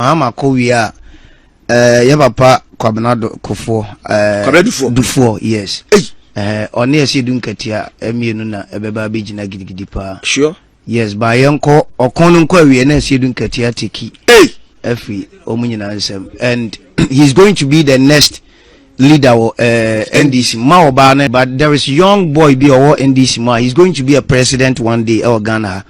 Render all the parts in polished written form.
Mahama kɔ wie a, eh, yɛ papa Kwabena Kofoɔ. Eh, Kwabena Dufoɔ. Dufoɔ, yes. Hey. Eh, ɔne ɛsɛ edu nkatia mmienu na ɛbɛba abɛgyina gidigidi paa. Sure. Yes, ba yɛnkɔ ɔko no nkɔ awie na ɛsɛ edu nkatia teki. Hey. Afiri wɔn nyinaa nsam and he is going to be the next leader wɔ eh, NDC ma ɔbaa no, but there is young boy bi ɔwɔ NDC mu a he is going to be a president one day ɛwɔ Ghana ha,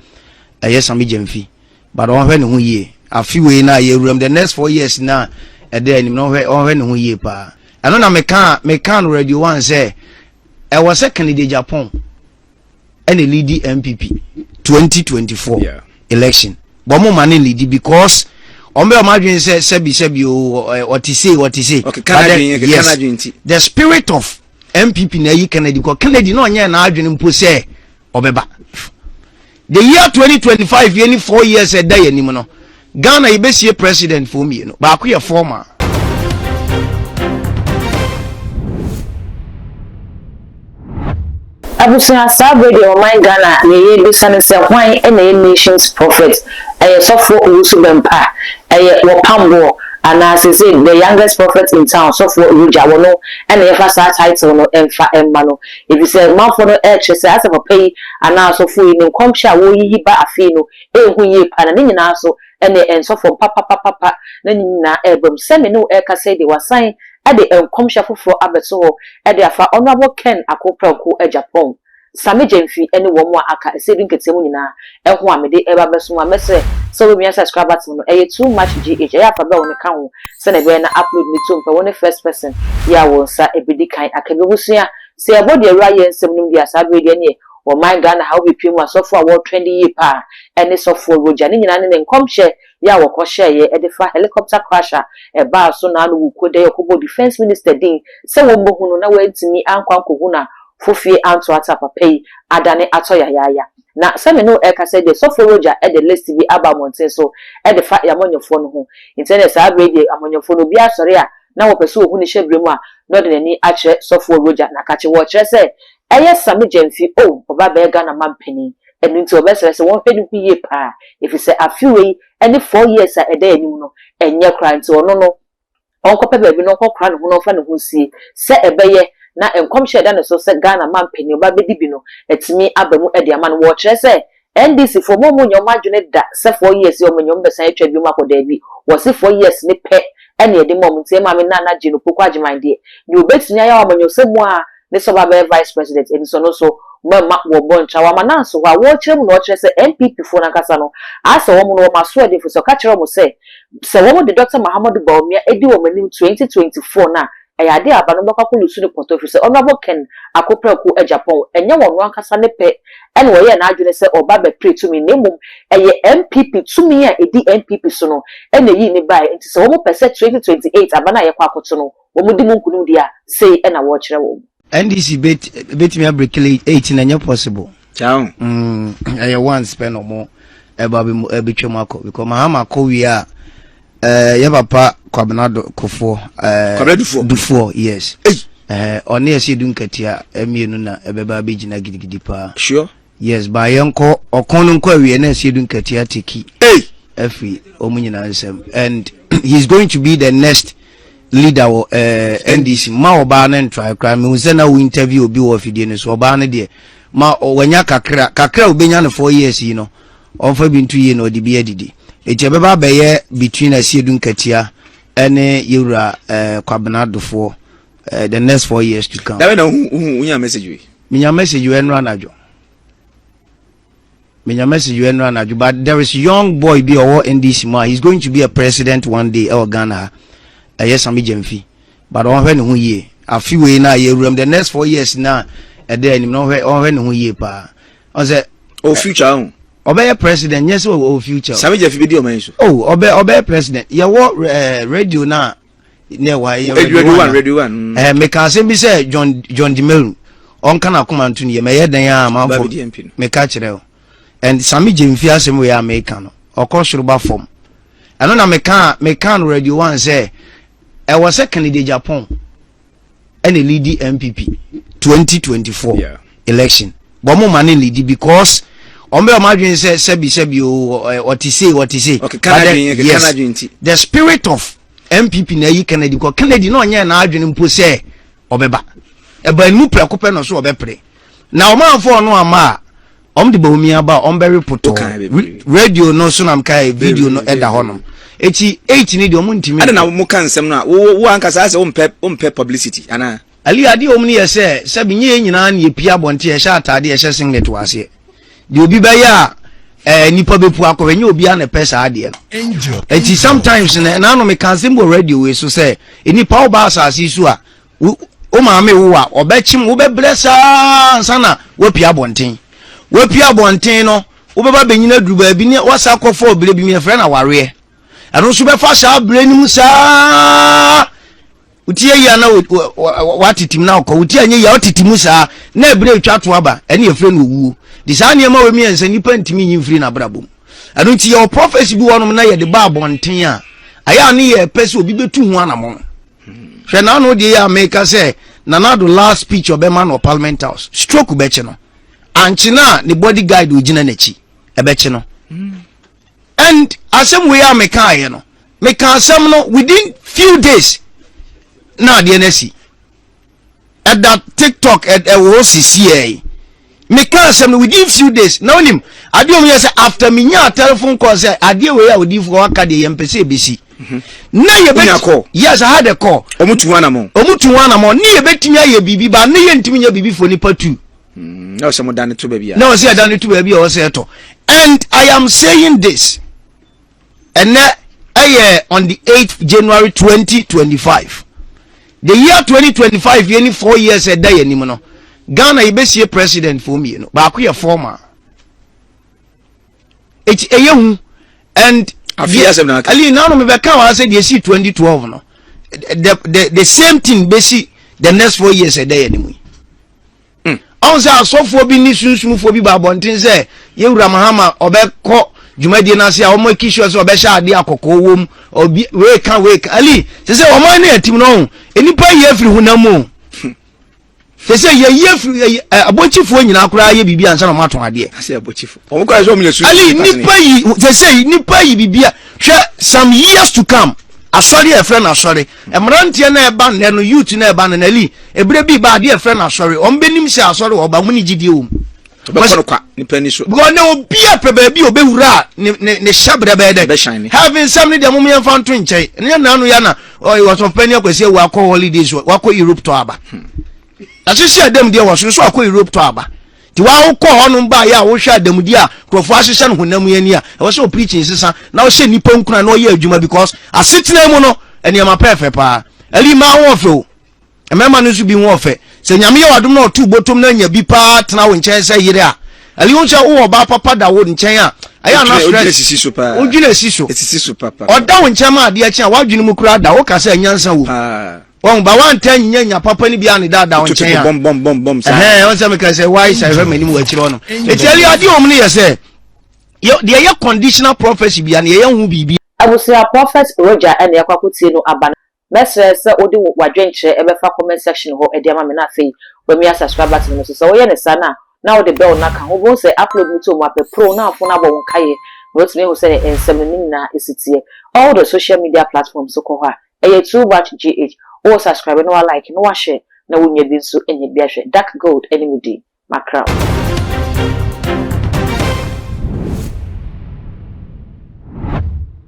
ɛyɛ Sami Gyamfi. But ɔnhwɛ ne ho yie afe wei na yɛwura mu, the next 4 years na ɛda anim na ɔnhwɛ ne ho yie paa. Ɛno na meka no Radio One sɛ ɛwɔ sɛ Kennedy Agyapong ɛna lead NPP 2024 election, but ɔmo ma ne lead because ɔmo bɛ ɔmo adwene sɛ sɛbi sɛbi o, ɔte sei, ɔte sei. But yes, the spirit of NPP na ɛyi Kennedy kɔ. Kennedy na ɔnyɛ n'adwene mpo sɛ ɔbɛba the year 2025. Yɛ ni 4 years ɛda yɛ anim no, Ghana yɛbɛsie president fo mmienu, baako yɛ former. Abusua, saa bere deɛ ɔman Ghana nea yɛrebisa ne sɛ, hwan na ɛyɛ Nations Prophet? Ɛyɛ Sɔfoɔ Owusu Bɛmpa? Ɛyɛ Wɔpamboɔ? Anaa seesei the youngest prophet in town, Sɔfoɔ Roger? Wɔno na yɛfa saa title no mfa mma no, efisɛ manfoɔ no rekyerɛ sɛ asɛ papa yi anaa asɔfoɔ yi ne nkɔmhyɛ a wɔreyiyi ba afei no ɛnhu yie paa, na ne nyinaa so ɛne nsɔfoɔ papapapapa na ne nyinaa ɛreba mu. Sɛ me ne wo ɛrekasa yi deɛ, wasan de nkɔmhyɛ foforɔ abɛto hɔ de afa Honourable Ken Akoprako Agyapong, Sami Gyamfi ne wɔn a aka ɛsɛ bi nketewa mu nyinaa ɛho a mede ɛba bɛso mu a, mɛsrɛ sɛ wobɛmia subscribe button no. Ɛyɛ Too Much GH. Ɛyɛ afa bell no ka ho sɛnea ɛbɛyɛ na upload ne to mpɛ wo ne first person yɛ a wɔn nsa ɛbɛdi kan aka bi. Abusua, sɛ yɛbɔ deɛ awura yɛ nsɛm no mu deɛ a, saa bere deɛ neɛ wɔman Ghana ha wobɛpie mu asɔfoɔ a wɔretrend yie paa ɛne Sɔfoɔ Roger. Ne nyinaa ne ne nkɔmhyɛ yɛ a wɔkɔhyɛeɛ ɛde fa helicopter crash a ɛbaa so naano wukuo dɛ yɛkɔbɔ Defence Minister din sɛ wɔmmɛhu no na wɔantumi ankɔ ankɔhu no a, fofie anto ata papa yi adane atɔ yayaaya. Na sɛme no ɛkasa deɛ, Sɔfo Roger ɛde list bi aba abɔnten so ɛde fa yɛamɔnyɛfoɔ no ho. Nti ɛnɛ saa bere deɛ, amɔnyɛfoɔ no obi asɔre a na wɔpɛ sɛ wɔhu ne hyɛberɛ mu a, na ɔde n'ani akyerɛ Sɔfoɔ Roger. Na kakye wɔkyerɛ sɛ ɛyɛ Sami Gyamfi o, ɔba bɛyɛ Ghana mampanin. Ɛno nti wɔbɛsrɛ sɛ wɔnhwɛ ne ho yie paa, ɛfiri sɛ afe wei ne 4 years a ɛda anim no ɛnyɛ koraa. Nti ɔno no ɔnkɔpɛ baabi na ɔnkɔkora ne ho na ɔmfa ne ho nsie sɛ ɛbɛyɛ na nkɔmhyɛ ɛda ne so sɛ Ghana mampanin ɔba bɛdi bi no atumi aba mu de ama no. Wɔkyerɛ sɛ NDC foɔ mo nyɛ ɔmo adwene da sɛ 4 years yi ɔmo nyɛ ɔmo bɛsan atwa bi mu akɔ daabi. Wɔsi 4 years ne pɛ ɛna yɛde ma ɔmo. Nti ɛma Nana gye no Poko Agyeman deɛ, deɛ obetumi ayɛ wɔ amanyɔsɛm mu a ne sɛ ɔba bɛyɛ vice president, ɛni so no nso mɛma wɔbɔ ntra wɔn ama nanso hɔ a wɔrekyerɛ mu na ɔkyerɛ sɛ NPP foɔ nankasa no asɛ wɔn no wɔn aso ɛde fo sɛ ɔka kyerɛ wɔn sɛ wɔn de Dr Mahamudu Bawumia edi wɔn anim 2024 na ɛyɛ ade aba no bɛkɔ akɔ lose no pɔtɔ, fi sɛ Honourable Ken Akoprako Agyapong ɛnyɛ wɔn no ankasa ne pɛ ɛna wɔyɛ n'adwene sɛ ɔba bɛpere tumi, na mmom ɛyɛ NPP tumi a ɛdi NPP so no ɛna eyi ne baeɛ. Nti sɛ wɔn pɛ sɛ 2028 aba no a yɛkɔ akoto no wɔn di mu nkunim deɛ a, sei ɛna wɔrekyerɛ wɔn. NDC betumi abreak eight na ɛnyɛ possible. Ciao. Ɛyɛ once pɛ na ɔmo ɛba bɛ mu ɛbɛtwa mu akɔ because Mahama kɔ wie a, yɛ papa Kwabena Kofoɔ. Kwabena Dufoɔ. Dufoɔ, yes. Hey. Ɔne ɛsɛ edu nkatia mmienu na ɛbɛba abɛgyina gidigidi paa. Sure. Yes, ba yɛnkɔ ɔko no nkɔ awie na ɛsɛ edu nkatia teki Hey. afiri wɔn nyinaa nsam and he is going to be the next leader wɔ NDC. Ma ɔbaa no ntrae koraa. Mehu sɛ na wo interview obi wɔ afidie no so. Ɔbaa no deɛ, ma wanya kakra kakra a obɛnya no 4 years yi no, ɔmfa bi nto yie na ɔde bi adidi. Eti ɛbɛba abɛyɛ between Asiedu Nkatia ɛne yɛwura Kwabena Dofoɔ the next 4 years to come. Dabe na hu unya message we. Menya message wɔ ɛnora anadwo. Menya message wɔ ɛnora anadwo. But there is young boy bi a ɔwɔ NDC mu a he is going to be a president one day ɛwɔ Ghana ha, ɛyɛ Sami Gyamfi, but ɔnhwɛ ne ho yie afe wei na yɛwura mu, the next 4 years na ɛda anim na ɔnhwɛ ne ho yie paa. Ɔsɛ O future ho. Ɔbɛyɛ president, nyɛ sɛ ɔwɔ future. Sami Gyamfi bi di ɔman yi so. Oh, ɔbɛyɛ president. Yɛwɔ radio na ne ɛwɔ ha yɛ Radio One, Radio One. Meka asɛm bi sɛ John Dumelo ɔnka n'akoma nto ne yɛ mɛyɛ dan a Ba amanfo bi di MP no. Meka kyerɛ o, and Sami Gyamfi asɛm wei a meka no, ɔkɔ soro ba fam. Ɛno na meka no Radio One sɛ ɛwɔ sɛ Kennedy Agyapong ɛna lead NPP 2024 election, but ɔmo ma ne lead because Wɔn bɛ wɔn adwene sɛ sɛbi sɛbi o ɔte sei ɔte sei. Okay, Kennedy, yes, the spirit of NPP na ayi Kennedy kɔ Kennedy na ɔnyɛ n'adwene mpo sɛ ɔbɛba. Ɛbɛn mu prɛko pɛ na ɔso ɔbɛpere. Na wɔn amfa ɔno amma a, wɔn de Bawumia aba a, wɔn bɛwe potɔɔ. Radio no so na mekae video no ɛda hɔnom. Eti 8 ni deɛ wɔn ntumi. Ɛna na mo ka nsɛm no a, wo wo ankasa asɛ wompɛ wompɛ publicity anaa? Ali adeɛ wɔn no yɛ sɛ sɛbi nye yɛn nyinaa na yɛpie abɔnten yɛhyɛ ataade yɛhyɛ singlet wɔ aseɛ. Deɛ obi bɛyɛ a ɛɛ nipa bɛpu akɔ ɛnyɛ obiara na ɛpɛ saa adeɛ no. Eti sometimes na ɛna meka asɛm wɔ radio wei so sɛ nipa wo ba asase so a wo maame wo a ɔbɛkyem wobɛbrɛ saa ansa na woapue abɔnten. Woapue abɔnten no wobɛba bɛnyina duru baabi ne wasa akɔfa ɔbrɛ bi mu yɛfrɛ no awareɛ. Ɛno nso bɛfa saa berɛ no mu saa wotie yie a na watete mu na ɔkɔ wotie anyɛ yie a ɔtete mu saa na ɛberɛ atwa to aba ɛne yɛfrɛ no owuo de saa nneɛma wɔ mmiɛnsa nnipa ntumi nyi mfiri n'abrabɔ mu. Ɛno nti yɛwɔ prophecy bi wɔnom na yɛde ba abɔnten a ayɛ a ne yɛpɛ sɛ obi bɛtu ho anamɔn. Hwɛ n'ano deɛ yɛ a meka sɛ Nana Addo last speech ɔbɛma no parliament house stroke bɛkye no ankye no a ne body guide ogyina n'akyi ɛbɛkye no. And asɛm wei a mekaeɛ no meka asɛm no within few days na adeɛ no asi. Ɛda TikTok ɛwɔ hɔ sisiɛ yi meka asɛm no within few days na wonim adeɛ ɔmu yɛ sɛ after menyaa telephone call sɛ adeɛ wei a odiifoɔ aka deɛ yɛmpɛ sɛ ɛbɛsi na yɛbɛ yes I had a call. Ɔmo tu ho anamɔ. Ɔmo tu ho anamɔ ne yɛbɛtumi ayɛ biribi ba ne yɛntumi nyɛ biribi for nipa tu. Na ɔsɛ mo dane to baabi a. Na ɔsɛ yɛdane to baabi a ɔsɛ ɛtɔ and I am saying this ɛnɛ ɛyɛ on the 8th January 2025 the year 2025 yɛ ni 4 years ɛda yɛ anim no Ghana yɛbɛsie president fo mmienu baako yɛ former eti ɛyɛ hu and ali nanu mi bɛka wa sɛ deɛ esi 2012 no the same thing bɛsi the next 4 years ɛda yɛ anim yi. Ɔhu sɛ asɔfoɔ bi ne sunsumfoɔ bi ba abɔnten sɛ yɛwura Mahama ɔbɛkɔ dwumadie no ase a wɔn aki sure sɛ ɔbɛhyɛ adeɛ akɔkɔɔ wom obi wei ka wei ka ali sɛ sɛ wɔn ne atim no ɔho nnipa yi afiri honam mu sɛ sɛ yɛyi afiri abɔkyifoɔ nyinaa koraa yɛ biribi ansa na wɔn atɔn adeɛ ali nnipa yi sɛ sɛ nnipa yi biribi a hwɛ some years to come asɔre a ɛfrɛ no asɔre mmeranteɛ na ɛba nnɛ no youth na ɛba no na ali Ebere bi ba adeɛ ɛfrɛ no asɔre wɔn bɛnim sɛ asɔre wɔ ɔba wɔn ne gyidie wɔ mu. Ɔbɛkɔ no kwa nipa ni so. Because ne obi a pɛ baabi a ɔbɛwura a ne ne ne hyɛbrɛ bɛyɛ dɛ. Bɛhyɛn ne. Heaven nsɛm ne deɛ mo yɛn fa nto nkyɛn. Ne yɛn nanu ya na ɔyɛ wɔsɔfo akwasi awu akɔ holidays wakɔ Europe tɔ aba. Ahyehyɛ ɛdɛm deɛ wɔ so nso akɔ Europe tɔ aba. Ti wa wokɔ hɔnom ba yɛ a wohwɛ adamudi a nkurɔfoɔ ahyehyɛ no honam yi ani a ɛwɔ sɛ ɔpreaching sesa na ɔhyɛ nnipa nkura na ɔyɛ adwuma because asetena mu no nneɛma pɛɛfɛ paa. Ɛli maa ho ɔfɛ o. Mmarima no nso bi ho ɔfɛ. Sɛ Nyame yɛ w'adom na ɔto botom na anya bi paa tena wo nkyɛn sɛ yere a, ɛli ho sɛ wowɔ ɔbaa papa da wo nkyɛn a, ɛyɛ ana stress. Esisi so paa. Wodwene esi so. Esisi so papa. Ɔda wo nkyɛn ma adeɛ kye a, w'adwene mu koraa da, woka sɛ nyansa wom. Paa. Wɔn ba wanta nyinya nya papa no bi a ne daadaa wo nkyɛn a. Bɔm bɔm bɔm bɔm saa. Ɛhɛn, wɔn sɛ meka sɛ why sɛ ɛhwɛ m'anim wɔ akyire hɔ no. Eti ɛli adeɛ wɔm no yɛ sɛ, deɛ yɛ conditional prophecy bia no yɛyɛ ho biribi. Abusua Prophet Roger na yɛakɔ akɔtie no aba no. Mɛsrɛ sɛ wode wo w'adwenkyerɛ bɛfa comment section hɔ de ama me na afei wamia subscribe button no so. Sɛ woyɛ no saa no a, na wode bell no aka ho. Wobɛhu sɛ upload no to mu a pɛ proo na afo no abɔ wo nkaeɛ na woatumi ahu sɛdeɛ nsɛm no ne nyinaa si teɛ. All the social media platforms so kɔ hɔ a, ɛyɛ Too Much GH. Wo subscribe na wa like na wa share na wonya bi nso anya bi ahwɛ. Dark Gold ne me din. Makra wo.